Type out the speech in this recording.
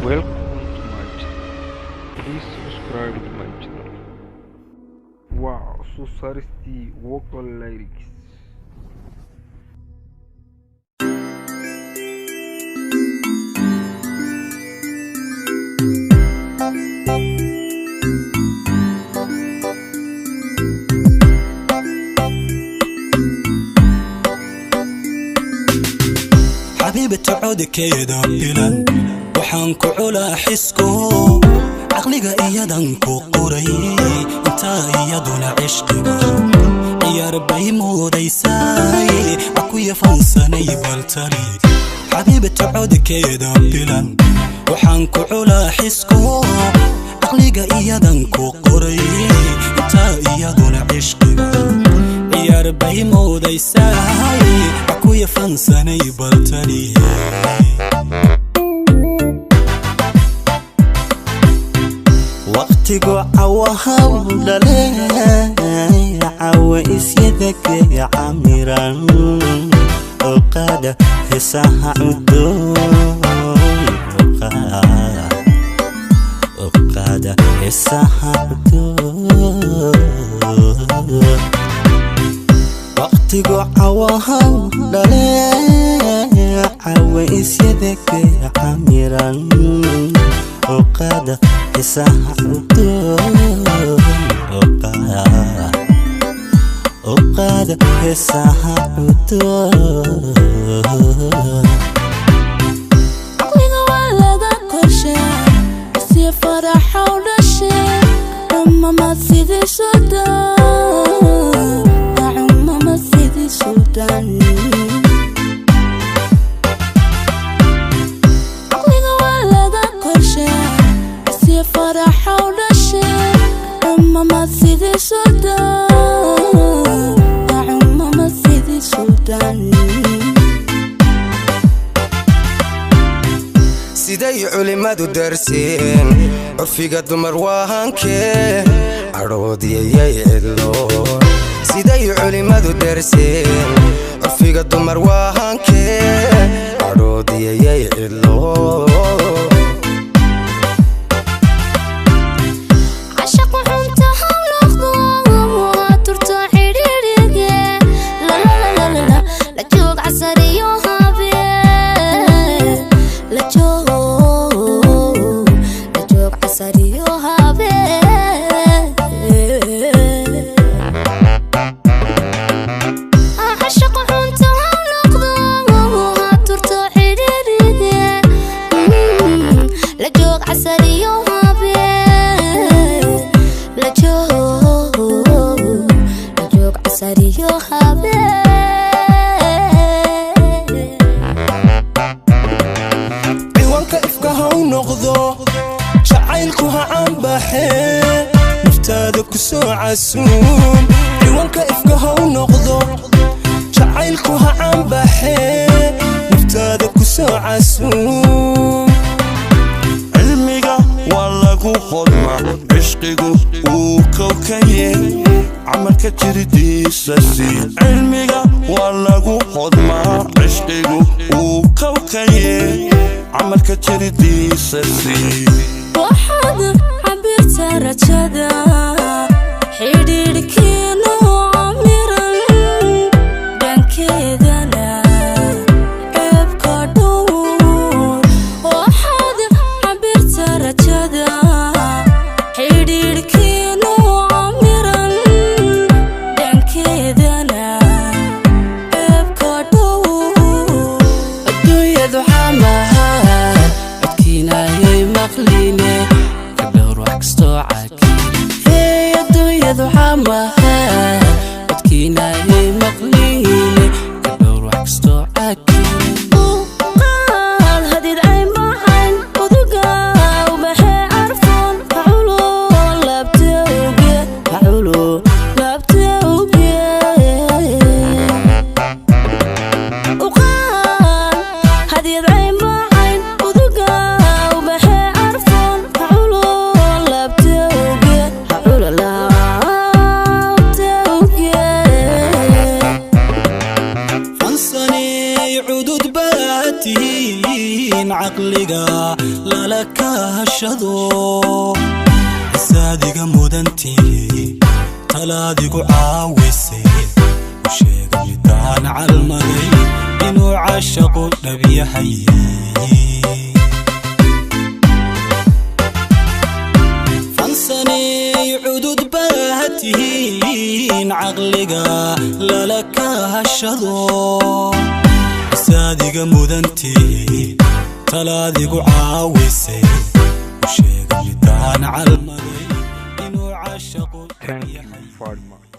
Welcome to my channel. Please subscribe to my channel. Wow, soo saaristii Vocal Lyrics. Xabiibta codkeeda bilan waxaan ku culaa xisku, caqliga iyadan ku qoray intaa, iyaduna cishqiga ciyaar bay moodaysaay, akuya fansanay baltali. Xabiibta codkeeda bilan waxaan ku culaa xisku, caqliga iyadan ku qoray intaa, iyaduna cishqiga ciyaar bay moodaysaay, akuya fansanay baltali. Waqtigu cawahaw dhale, cawa isyadake camiran oqaada heesaha cudoon, oqaada heesaha cudoon. Waqtigu cawahaw dhale, cawa isyadake camiran oqaada heesaha cudoon, oqaada heesaha cudoon. Caqliga waa laga korshaa si faraxow dhashe, cumama sidii suldaan, cumama sidii suldaan. Caqliga waa laga korshaa si faraxow dhashe, cumama sidii suldaan, cumama sidii suldaan. Siday culimmadu darseen, curfiga dumar waa hankee, cadhoodiyayay cidlo. Siday culimmadu darseen, curfiga dumar waa hankee, cadhoodiyayay cidlo. Cashaqu xunta haw noqdo, waa turto xidhiidhige, lalalala la joog casariyo habeen, la joog, la joog casariyo habeen. Cashaqu xunta haw noqdo, waa turto xidhiidhige, la joog casariyo habeen, la joog, la joog casariyo habeen. Ciwaanka ifka ha u noqdo, jacaylku ha caanbaxee, naftaada ku soo casuum. Ciwaanka ifka ha u noqdo, jacaylku ha caanbaxee, naftaada ku soo casuum. Cilmiga waa lagu hodma, cishqigu wuu kowkaye, camalka jiridiisa sii. Cilmiga waa lagu hodmaa, cishqigu wuu kowkaye, camalka jiridiisa sii. Waxaad cabirta rajada xidhiidhkiinu camiran, dhankeedana ceebka dhowr. Waxaad cabirta rajada xidhiidhkiinu camiran, dhankeedana ceebka dhowr. Adduunyadu xamaha codkiinayay maqline, ka dhowr wax kastoo caki. Hey, adduunyadu xamaha. Lala kaashado isaadiga mudantii talaadigu caawisay u sheega midaan calmaday inuu caashaqu dhab yahay. Fansaney cudud baa tihiin caqliga lala kaashado isaadiga mudantii talaadigu caawisay u sheega midaan calmaday inuu caashaqu Thank you very much.